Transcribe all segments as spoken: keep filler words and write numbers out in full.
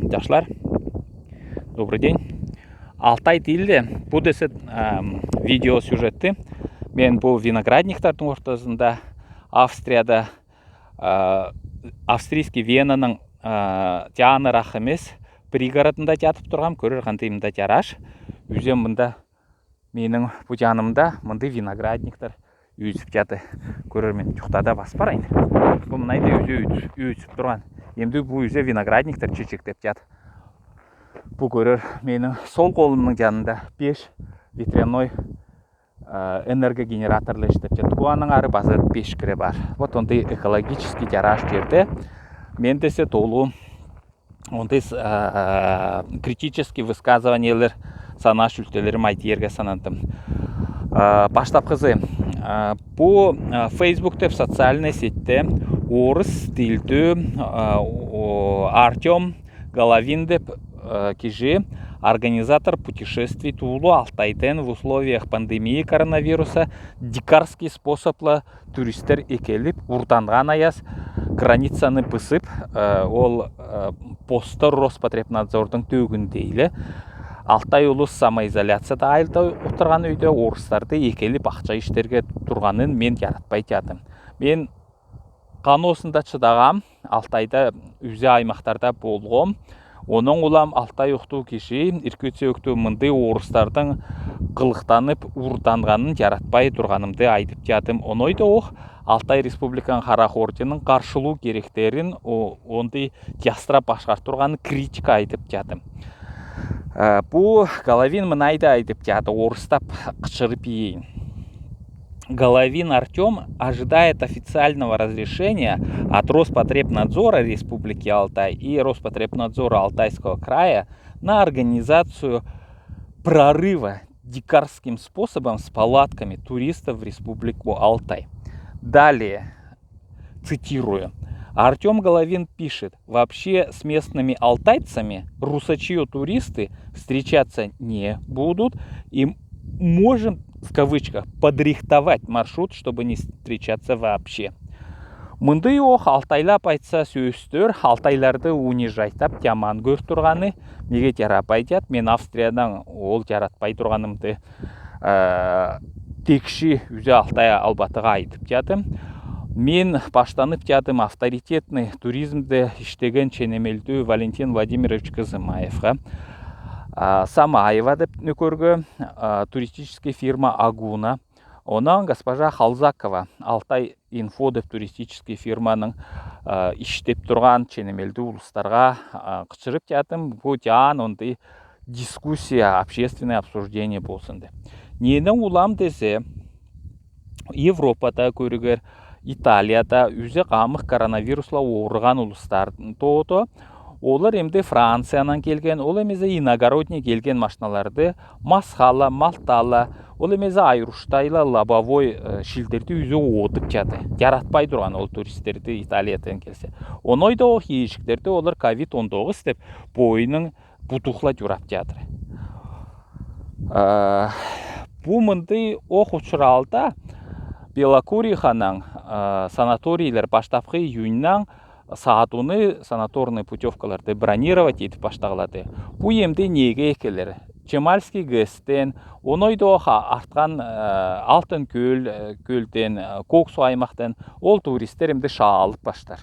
Жашлар, добрый день. Алтай тилде бу десе, ам, видеосюжетти мен бу виноградниктардың ортасында Австрияда, а, австрийский Венаның, а, Диана рахымес пригородында ятып турғам, көрер қандай мында жараш. Үзем мында менің бу жанымда мындай виноградниктер үзіп жаты. Көрермен, чухтада бас парайын. Бу мынайда үзе үз-, үзіп турған. Емді бу үзе виноградниктер чечектеп жат. Бу көрер менің сол қолымның жанында пеш, ветряной, э, энергогенераторлар іштеп жат. Бу аның ары база пеш кіре бар. Вот ондай экологический жараш жерде мен десе толу ондай с-, а, критический высказываниелер санаа шүлтелерім айт ерге санантым. А, баштапқызы, а, бу, а, Facebook деп социальный сетьте орыс тилде, а, о, Артём Головин деп, а, кижи, организатор путешествий, туулу Алтайден в условиях пандемии коронавируса дикарский способла туристтер экелип, урданған аяс границаны пысып, э, ол, э, посты Роспотребнадзордың төгіндейлі. Алтай улус самоизоляцияда айылда отырған үйде орыстарды экелип ақша иштерге тұрғанын мен жаратпай чадым. Мен хан осында чыдағам, Алтайда, үзе аймақтарда болғам. Оның улам Алтай охту киши, Иркутск охту мындай орыстардың қылықтанып, урданғанын жаратпай тұрғанымды айтып чадым. Оной да ох, Алтай Республиканың Қара орденің қаршылу керектерін, о-, ондай жастыра башқарып тұрғанын критика айтып чадым. Ә, бу Головин мынайды айтып жады, орыстап қычырып ейін. Головин Артём ожидает официального разрешения от Роспотребнадзора Республики Алтай и Роспотребнадзора Алтайского края на организацию прорыва дикарским способом с палатками туристов в Республику Алтай. Далее, цитирую, Артём Головин пишет: «Вообще с местными алтайцами русачьё туристы встречаться не будут, и м-, можем, в кавычках, подрихтовать маршрут, чтобы не встречаться вообще». Мындай ох алтайлап айтса сөстер, алтайларды унижайтап, яман көр турғаны, неге жаратпай жат, мен Австриядан ол жаратпай турғанымды, ә, текші үзе Алтай албатыға айтып жадым. Мен баштанып жадым авторитетный туризмде иштеген ченемелдүү Валентин Владимирович Кызымаевқа. А, Самаева деп нөкерге, а, туристический фирма Агуна. Онан госпожа Халзакова, Алтай Инфо деп туристический фирманың, а, иштеп турған ченемелдүү улустарға, а, қычырып жадым, бу жан ондай дискуссия, общественное обсуждение болсын деп. Ненің улам десе, Европада көрігер, Италияда үзе қамых коронавирусла оғырған улустар тоото. Олар эмде Франциянан келген, ол эмезе иногородний келген машиналарды масхала, малтала, ол эмезе айруштайла лобовой, э, шилдерди үзе оотып жады. Жаратпай турған ол туристерди Италиядан келсе. Оной да ол хейшіктерди олар ковид он тоғыз деп бойының бутухла журап жадыр. Э, бу мындай ох учуралда Белокуриханың, э, санаторийлер баштапқы июньнан саатуны санаторный путёвкаларды бронировать етіп баштағылады. Бу эмде неге экелер? Чемальский ГЭСтен, оной да ха-, артхан, э, Алтын көл, э, көлден, э, Көк су аймақтан ол туристтер эмде шаалып баштар.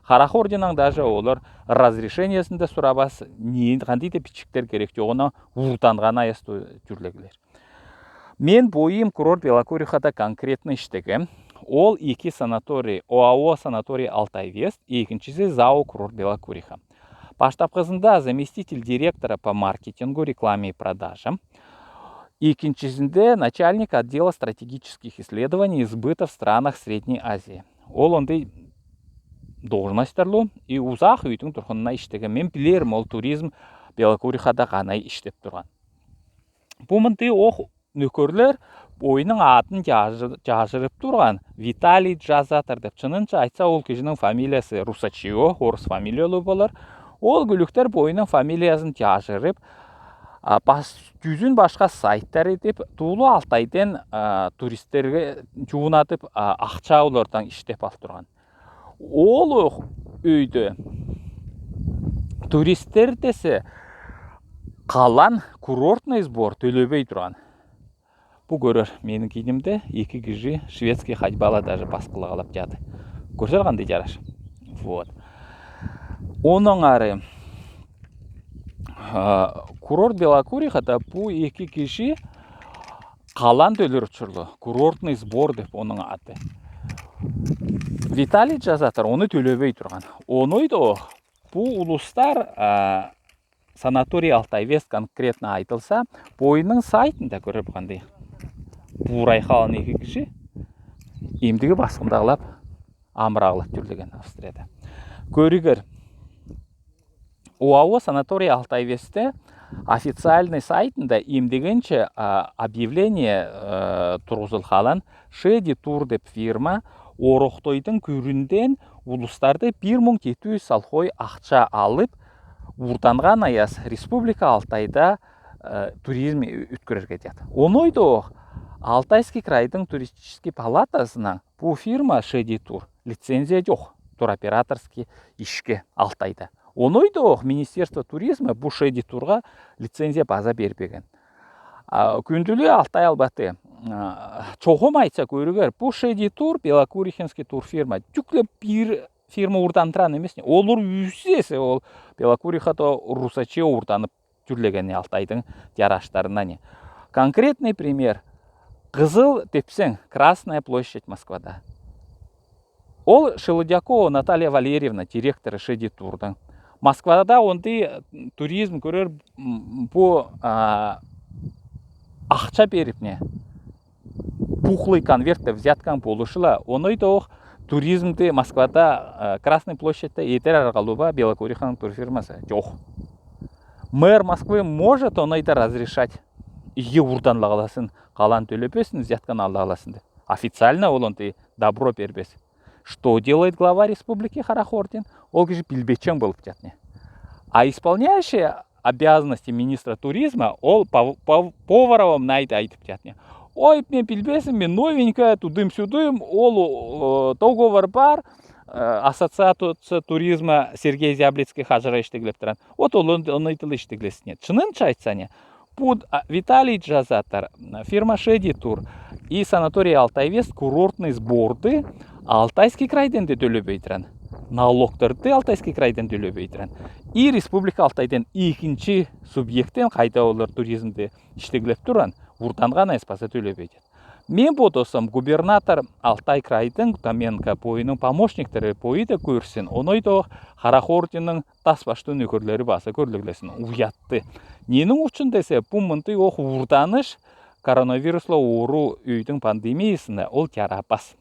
Қара орденнен даже олар разрешениесінде сұрабас, не, қандай да пичіктер керек жоғына урданған аясты жүрлегілер. Мен бойым курорт Белокурихада конкретно иштегем. Ол эки санаторий, ОАО «Санаторий Алтай Вест», экинчиси ЗАО «Курорт Белокуриха». Баштапқызында заместитель директора по маркетингу, рекламе и продажам. Экинчисинде начальник отдела стратегических исследований и сбыта в странах Средней Азии. Ол ондай должностьтарлы и узах үйдің турғанына иштегем. Мен пилерім, ол туризм Белокурихада ғана иштеп турған. Бу мындай ох нөкерлер бойының атын жажы-, жажырып турған Виталий Джазатор деп. Чынынша айтса, ол кижінің фамилиясы русачьё, орыс фамилиялы болар. Ол гүліктер бойының фамилиясын жажырып, а, бас, жүзін башқа сайттар етіп, туулы Алтайден, а, туристтерге жуынатып, а, ақша олардан иштеп алып турған. Ол ох үйді Туристтердесе калан курортный сбор төлебей турган. Бу көрер, менің кидимде эки кижи шведский ходьбала даже баскылаалап чатты. Көрсер, кандай чараш. Вот. Оннан ары, а, курорт Белокурихада бу эки кижи калан төлер учурлу, курортный сбор деп оның аты. Виталий жазатыр, оны төлебей турган. Оной да ох, бу улустар, а, санаторий «Алтайвест» конкретно айтылса, бу ойынның сайтында көрер, кандай буурай калан эки кижи имдиги баскындағылап, амырағылап тюрлеген Австрияда. Көригер, ОАО «Санаторий Алтайвестте» официальный сайтында имдигенче, а, объявление, э, турғызыл калан, «Шеди Тур» деп фирма Орохтойдың күүрінден улустарды пир муң тети юс салхой ахча алып, урданған аяс Республика Алтайда, э, туризм үткерерге тият. Оной да ох, Алтайский крайдың туристический палатасына бу фирма «Шеди Тур» лицензия чох туроператорский ишке Алтайда. Оной да ох, Министерство туризма бу «Шеди Турға» лицензия паза бербеген. А, күүнділі Алтай албаты. А, чоғым айтса, көрігер, бу «Шеди Тур» Белокурихинский турфирма. Тюкле пир фирма урдандыран эмес не. Олар ӱзесе, ол Белокурихада русаче урданып тюрлеген не Алтайдың чараштарына не. Конкретный пример. Кызыл тепсең, Красная площадь Москвада. Ол Шелудякова Наталья Валерьевна, директоры «Шеди Турдың». Москвада ондай, м, туризм көрер, м, бу, а, ахча берип не, пухлый конвертте взяткаң полышла, оной да ох туризмді Москвада, а, Красный площадьта етер арғалуба Белокуриханың турфирмасы. Чох. Мэр Москвы может оной да разрешать, иге урданлағласын, калан төлебессің, взяткаң аллағласын деп. Официально ол ондай добро бербес. Что делает глава республики Харахордин? Ол кижи пилбечең болып чатны. А исполняющий обязанности министра туризма, ол Пов-, Пов-, Поваровам найды айтып чатны. Ой, мен пилбесім, мен новенькая, тудым-сюдым, ол, э, договор бар, э, ассоциация туризма Сергей Зяблицкий хаҷра иштеглеп турған. Вот ол он-, оной тыл иштеглесіне. Чынын айтса не, Пу, а, Виталий жазатыр, фирма «Шеди Тур» и санаторий «Алтайвест» курортный сборды Алтайский крайден де төлебей турған. Налогтарды Алтайский крайден төлебей турған. И Республика Алтайден, ікінҷі субъекттен, қайда олар туризмді иштеглеп турған, урданған аяс паза төлебей турған. Мен бо досым губернатор Алтай крайдың Гутаменко пойының помощниктері пойы да кӧрсін, оной да Харахординның тас башты нөкерлері паза кӧрлеглесін, уятты. Ненің ӱчӱн десе, пу мындағ ох урданыш коронавирусла оору ӱйдің пандемиясына ол чарапас.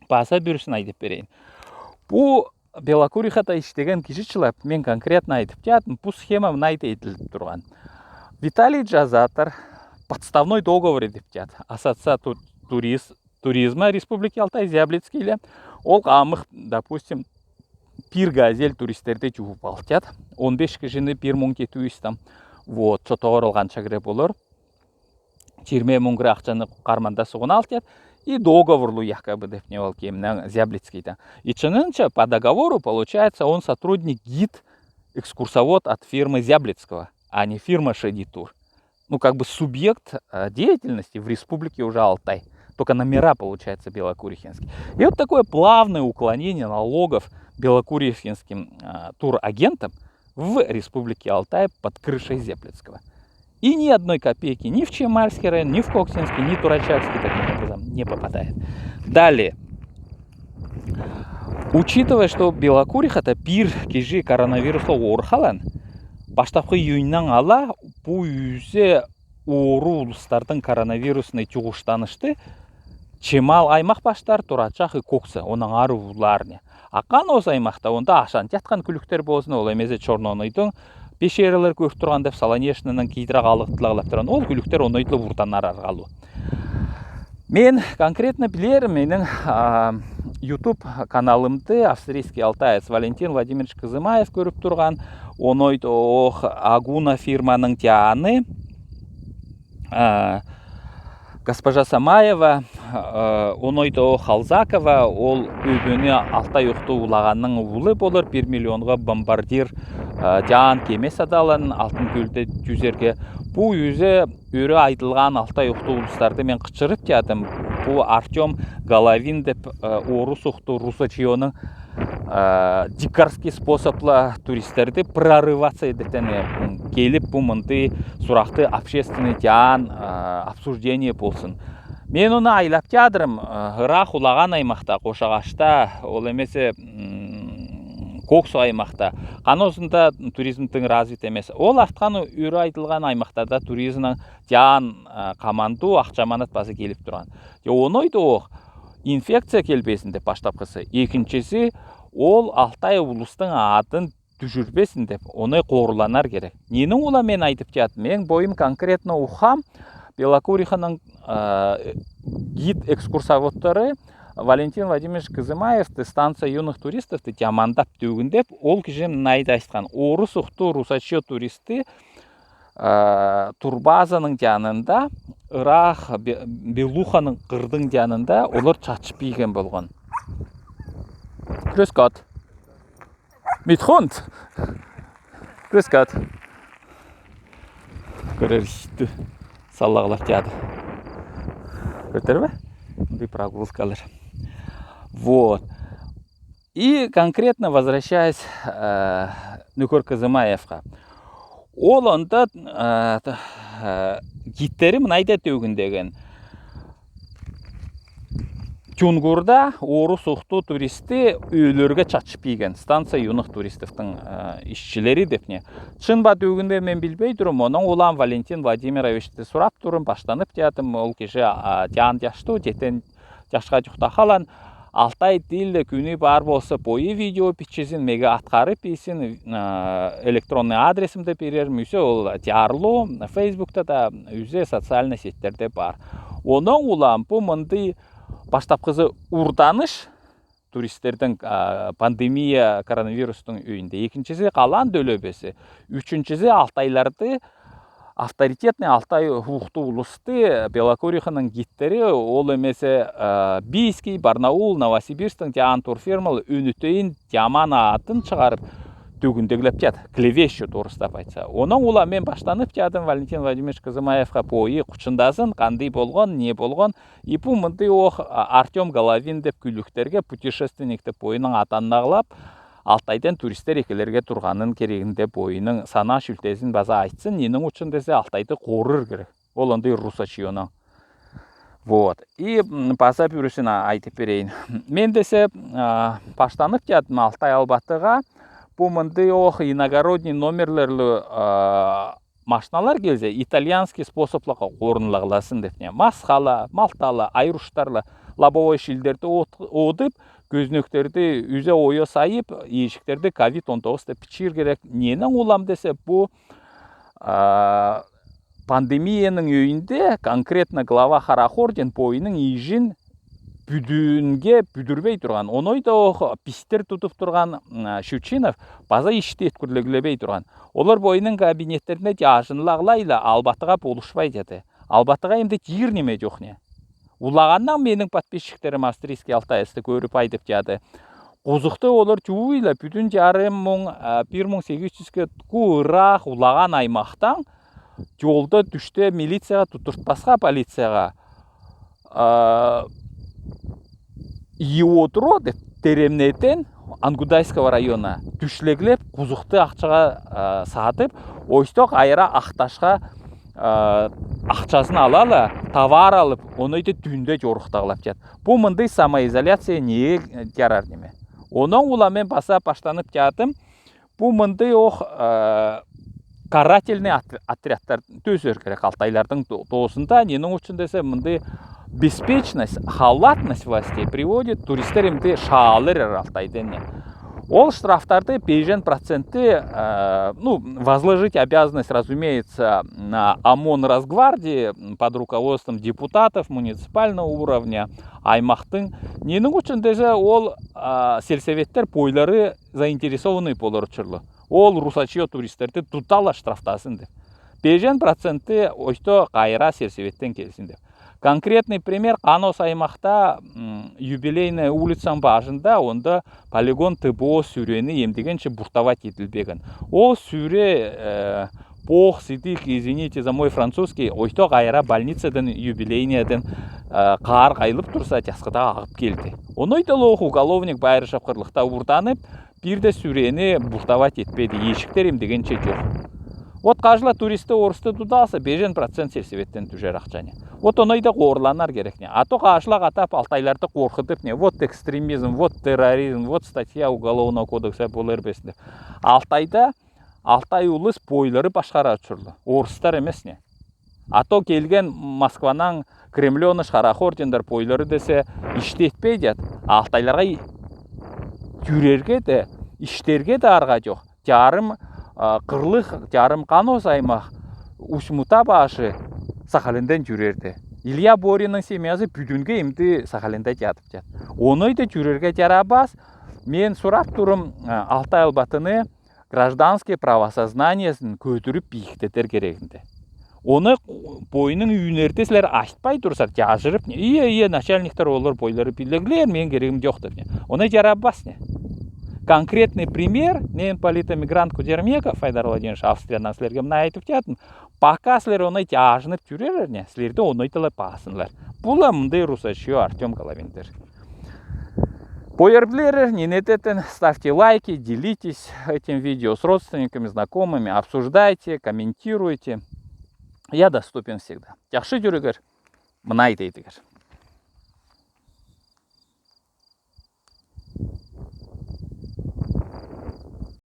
Паза пӱрсін айтып пирейін. Пу Белокурихада иштеген кижи чылап, мен конкретно айтып чатым, пу схема мынайды иділіп турған. Виталий жазатыр, подставной договор идіп чат. Ассоциация ту-, туриз-, туризма Республики Алтай Зяблицкийле. Ол амых, допустим, пир «Газель» туристерді чуғып алтчат. Он беш кижіні пир муң тети юстам. Вот, чотоғар ол ханша кире полар. Чирме муң кире ахчаны қарманда суғын алтчат. И договорлу якобы деп не ол кемнең Зяблицкийдең. И чынынча по договору получается он сотрудник, гид, экскурсовод от фирмы Зяблицкого, а не фирма «Шеди Тур». Ну, как бы субъект, э, деятельности в республике уже Алтай. Только номера, получается, белокурихинские. И вот такое плавное уклонение налогов белокурихинским, э, турагентам в Республике Алтай под крышей Зяблицкого. И ни одной копейки ни в Чемальский район, ни в Коксинский, ни Турачакский таким образом не попадает. Далее. Учитывая, что Белокурихада пир кижи коронавирусла оорығ халан, баштапқы июньнаң ала пу ӱзе оору улустардың коронавирусный чуғыштанышты чемал аймах баштар, Турачак и Кокса, оннаң ары уларны. А хан ос аймахта онда ашан чатхан кӱліктер ползын, ол эмезе Чёрный Онойдың пещералар кӧр турған деп, Солонешныйның кидірі халығ тылағлап турған. Ол кӱліктер оной тылы урданар арғалу. Мен конкретно пилерім, менің, а, YouTube каналымды австрийский алтаец Валентин Владимирович Кызымаев кӧріп турған, оной да ох Агуна фирманың тианы, а, госпожа Самаева, Э, оной доо Халзакова, ол өөбөөнню Алтай ухту улаганың улы болар, бир миллионга бомбардир, э, тяан кеме садалан Алтын көлде тюзерге. Бу юзэ өрө айтылгаан Алтай ухту улустарды мен кытшырып тиядым. Бу Артём Головин деп, э, орус ухту русачыоның, э, дикарский способла туристерди прорываться эдетене, м, келип, бу мынды сурахты общественный тяан, э, обсуждение болсун. Мен оны айлап тиядырым, э, ырах улаган аймахта, Кошагашта, ол эмесе, м, Коксу аймахта. Кана осында туризмдиң развит эмес. Ол артхан өрө айтылган аймахтарда туризмнең тяан, э, каманду, ахча манат база келип турган. Е оной доо инфекция келбесин деп баштапкысы. Экинчиси, ол Алтай улустың атын тюшюрбесин деп, оной корланар керек. Ненің ула мен айтып тиядым, мен бойым конкретно ухам, Белокуриханың, э, гид-экскурсоводтары Валентин Владимирович Кызымаевты, станция юных туристовты тямандап төгүндеп, ол кижи мынайды айтхан: орус ухту русачо туристи, э, турбазаның тиянында, ырах Бе-, Белуханың кырдың тиянында олар чатшып ийген болган. Крыскат. Митхунд. Крыскат. Көрер исти саллаглар тиады. Көтербе? Мынды прогулкалар. Вот. И конкретно возвращаясь, э, Нукур Кызымаевка. Ол онда, э, т-, э, гидтери мынайды төгүн деген. Чунгурда орус ухту туристи өлерге чатшып ийген, станция юных туристовтың, э, исчилери деп не. Чын ба төгүн бе мен билбей турым, оноң улам Валентин Владимировичти сурап турым, баштанып тиядым, ол кижи, а, тяан тяшту, тетен тяшка чухта халан, Алтай тилде күүни бар болса, пойы видео пичизин, меге аткарып ийсин, э, электронный адресимди пирерим, үзе ол тиярлу, Фейсбукта да, үзе социальный сетьтерде бар. Оноң улам бу мынды баштапкызы урданыш туристердиң, э, пандемия коронавирустың үйинде. Экинчиси калан төлебеси. Ючүнчүсү Алтайларды авторитетный Алтай ухту улусты, Белокуриханың гидтери, ол эмесе, э, Бийский, Барнаул, Новосибирсктың тяан турфирмалы үнүтейин тяман атын чыгарып, төгүндеглеп тият, клевещут орыстап айтса. Оноң ула мен баштанып тиядым Валентин Владимирович Кызымаевка пойы кучындазын, кандый болган, не болган, и бу мынды ох, а, Артём Головин деп күлүктерге, путешественник деп пойының атын аглап, Алтайдан туристтер экелерге турганын керегинде пойының сана шүлтезин база айтсын, ненің учун десе Алтайды корыр керек. Ол онда русачыоның. Вот. И, м, база бүрүсүн а-, айтып берейин. Мен десе, а, баштанып тиядым Алтай Албатыга, бу мынды ох иногородний номерлерлі, а, машиналар келзе, итальянский способлаға орынлағласын деп не. Масхала, малтала, айруштарла, лобовой щильдерді от-, одып, көзнектерді үзе ойо сайып, иишіктерді ковид он тоғыз деп пичир керек. Ненің улам десе, бу, а, пандемияның үйінде конкретно глава Харахордин пойының иижин бүдүнге бүдүрбей турган. Оной да ох пистер тутып турган, м, Щучинов база ишти еткүрлеглебей турган. Олар пойының кабинеттерине тяжынлағлайла, Албатыға болушпай тиеди. Албатыға эмде тиир неме чох не. Улаганнаң менің подписчиктерим австрийский Алтайсты көріп айтып тиеди. Кузыхты олар чууйла, бүдүн чарым муң, а, бир муң сегиз чӱске ку ырах улаган аймахтаң, чолда тӱште милицияға, тутыртпасха полицияға, а, Иодро деп, Теремнетен, Ангудайского района, тӱшлеглеп, кузыхты ахчаға, а, сатып, ойсто кайра Ахташха, а, ахчазын алала, товар алып, оной да тӱнде чорыхтағлап тиеди. Бу мынды самоизоляция не ярар неме. Оноң ула мен база баштанып тиядым, бу мынды ох, э, карательный от-, отрядтар тӱзер керек Алтайлардың то-, тоосында, ненің учун десе, мынды беспечность, халатность властей приводит туристтер эмде шаалар Алтайдан не. Ол штрафтарды бежен проценти, э, ну, возложить обязанность, разумеется, на ОМОН, Росгвардии, м, под руководством депутатов муниципального уровня, аймахтың. Ненің учун десе, ол, а, сельсоветтер бойлары заинтересованный болар учурлы. Ол русачыо туристтерди тутала штрафтасын деп. Бежен проценти ойсто кайра сельсоветтен келсин деп. Конкретный пример: Канос аймахта, м, Юбилейная улицаның бажында, онда полигон ТБО сүүрени эмдегенше буртовать этилбегин. Ол сүүре, э, пох, сидик, извините за мой французский, ойто кайра больницадан, Юбилейнаядан, э, каар кайлап турза, часкыда агып келди. Оной да лох уголовник байыр шапкырлыхта уурданып, бир де сүүрени буртовать этпеди, ишиктер эмдегенше чох. Вот кажла туристи орысты тудалса, бежен процент сельсоветтен тӱшер ахча ни. Вот оной да коорланар керек ни. А то кажла катап алтайларды коркытып ни, вот экстремизм, вот терроризм, вот статья Уголовного кодекса болар бесни. Алтайда, Алтай улус пойлары башкара чурлу, орыстар эмес ни. А то келген Москванаң, Кремлёныш карак ордендар пойлары десе, иште этпейди. Алтайларга тюрерге де, иштерге де арга чох. Чарым, а, кырлы, чарым Канос аймах, Усть-Мута башы Сахалинден тюрерди. Илья Боринның семьязы пӱдүнге эмди Сахалинда чатып чат. Оной да тюрерге чарабас. Мен сурап турам, а, Алтай Албатыны гражданский правосознаниесин көдүрүп, бийиктетер керегинде. Оны пойның үүнерде силер айтпай турзар, чажырып ни, ие, ие, начальниктер олар пойлары билеглер, мен керегим чох деп ни. Оны чарабас ни. Конкретный пример, мен политэмигрант Кудермеков Айдар Владимирович, Австриядан, силерге мына айтып чатым. Пока силер оны чажынып тюрерлер ни, силерди оны айталар, паасынлар. Була мындай русачы Артём Головиндер. Пойлар билер, не нететин, ставьте лайки, делитесь этим видео с родственниками, знакомыми, обсуждайте, комментируйте. Я доступен всегда. Чахшы чургар, мына айтайдыгар.